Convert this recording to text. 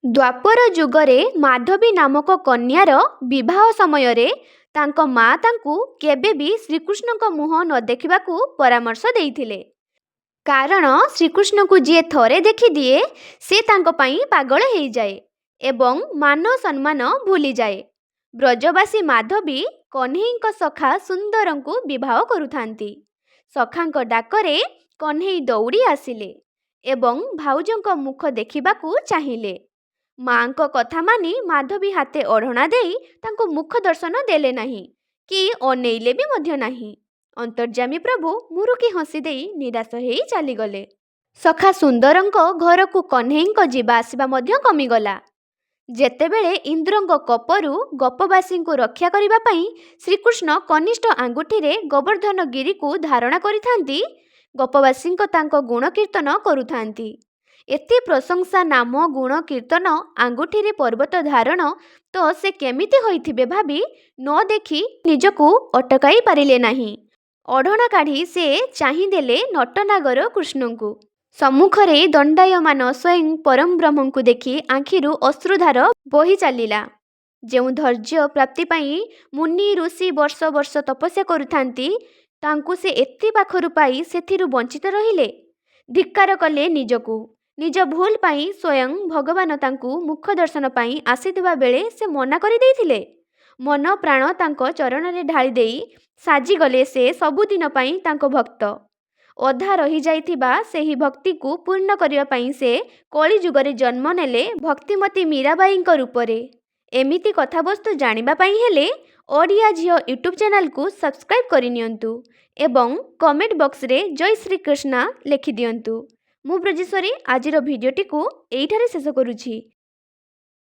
ଦ୍ୱାପର ଯୁଗରେ ମାଧବୀ ନାମକ କନ୍ୟାର ବିବାହ ସମୟରେ ତାଙ୍କ ମା ତାଙ୍କୁ କେବେ ବି ଶ୍ରୀକୃଷ୍ଣଙ୍କ ମୁହଁ ନ ଦେଖିବାକୁ ପରାମର୍ଶ ଦେଇଥିଲେ। କାରଣ ଶ୍ରୀକୃଷ୍ଣଙ୍କୁ ଯିଏ ଥରେ ଦେଖିଦିଏ, ସେ ତାଙ୍କ ପାଇଁ ପାଗଳ ହେଇଯାଏ ଏବଂ ମାନ ସମ୍ମାନ ଭୁଲିଯାଏ। ବ୍ରଜବାସୀ ମାଧବୀ କହ୍ନେଇଙ୍କ ସଖା ସୁନ୍ଦରଙ୍କୁ ବିବାହ କରୁଥାନ୍ତି। ସଖାଙ୍କ ଡାକରେ କହ୍ନେଇ ଦୌଡ଼ି ଆସିଲେ ଏବଂ ଭାଉଜଙ୍କ ମୁଖ ଦେଖିବାକୁ ଚାହିଁଲେ। ମା'ଙ୍କ କଥା ମାନି ମାଧବୀ ହାତେ ଓଢ଼ଣା ଦେଇ ତାଙ୍କୁ ମୁଖ ଦର୍ଶନ ଦେଲେ ନାହିଁ କି ଅନେଇଲେ ବି ମଧ୍ୟ ନାହିଁ। ଅନ୍ତର୍ଯ୍ୟାମୀ ପ୍ରଭୁ ମୁରୁକି ହସିଦେଇ ନିରାଶ ହେଇ ଚାଲିଗଲେ। ସଖା ସୁନ୍ଦରଙ୍କ ଘରକୁ କହ୍ନେଇଙ୍କ ଯିବା ଆସିବା ମଧ୍ୟ କମିଗଲା। ଯେତେବେଳେ ଇନ୍ଦ୍ରଙ୍କ କୋପରୁ ଗୋପବାସୀଙ୍କୁ ରକ୍ଷା କରିବା ପାଇଁ ଶ୍ରୀକୃଷ୍ଣ କନିଷ୍ଠ ଆଙ୍ଗୁଠିରେ ଗୋବର୍ଦ୍ଧନ ଗିରିକୁ ଧାରଣା କରିଥାନ୍ତି, ଗୋପବାସୀଙ୍କ ତାଙ୍କ ଗୁଣ କୀର୍ତ୍ତନ କରୁଥାନ୍ତି। ଏତେ ପ୍ରଶଂସା ନାମ ଗୁଣ କୀର୍ତ୍ତନ ଆଙ୍ଗୁଠିରେ ପର୍ବତ ଧାରଣ ତ ସେ କେମିତି ହୋଇଥିବେ ଭାବି ନ ଦେଖି ନିଜକୁ ଅଟକାଇ ପାରିଲେ ନାହିଁ। ଓଢ଼ଣା କାଢ଼ି ସେ ଚାହିଁଦେଲେ ନଟନାଗର କୃଷ୍ଣଙ୍କୁ। ସମ୍ମୁଖରେ ଦଣ୍ଡାୟମାନ ସ୍ୱୟଂ ପରଂବ୍ରହ୍ମଙ୍କୁ ଦେଖି ଆଖିରୁ ଅଶ୍ରୁଧାର ବୋହି ଚାଲିଲା। ଯେଉଁ ଧୈର୍ଯ୍ୟ ପ୍ରାପ୍ତି ପାଇଁ ମୁନି ଋଷି ବର୍ଷ ବର୍ଷ ତପସ୍ୟା କରୁଥାନ୍ତି, ତାଙ୍କୁ ସେ ଏତେ ପାଖରୁ ପାଇ ସେଥିରୁ ବଞ୍ଚିତ ରହିଲେ। ଧିକ୍କାର କଲେ ନିଜକୁ। ନିଜ ଭୁଲ ପାଇଁ ସ୍ୱୟଂ ଭଗବାନ ତାଙ୍କୁ ମୁଖ ଦର୍ଶନ ପାଇଁ ଆସିଥିବା ବେଳେ ସେ ମନା କରିଦେଇଥିଲେ। ମନ ପ୍ରାଣ ତାଙ୍କ ଚରଣରେ ଢାଳିଦେଇ ସାଜିଗଲେ ସେ ସବୁଦିନ ପାଇଁ ତାଙ୍କ ଭକ୍ତ। ଅଧା ରହିଯାଇଥିବା ସେହି ଭକ୍ତିକୁ ପୂର୍ଣ୍ଣ କରିବା ପାଇଁ ସେ କଳିଯୁଗରେ ଜନ୍ମ ନେଲେ ଭକ୍ତିମତୀ ମୀରାବାଈଙ୍କ ରୂପରେ। ଏମିତି କଥାବସ୍ତୁ ଜାଣିବା ପାଇଁ ହେଲେ ଓଡ଼ିଆ ଝିଅ ୟୁଟ୍ୟୁବ୍ ଚ୍ୟାନେଲକୁ ସବସ୍କ୍ରାଇବ୍ କରିନିଅନ୍ତୁ ଏବଂ କମେଣ୍ଟ ବକ୍ସରେ ଜୟ ଶ୍ରୀ କୃଷ୍ଣା ଲେଖିଦିଅନ୍ତୁ। ମୁଁ ବ୍ରଜେଶ୍ୱରୀ ଆଜିର ଭିଡ଼ିଓଟିକୁ ଏଇଠାରେ ଶେଷ କରୁଛି।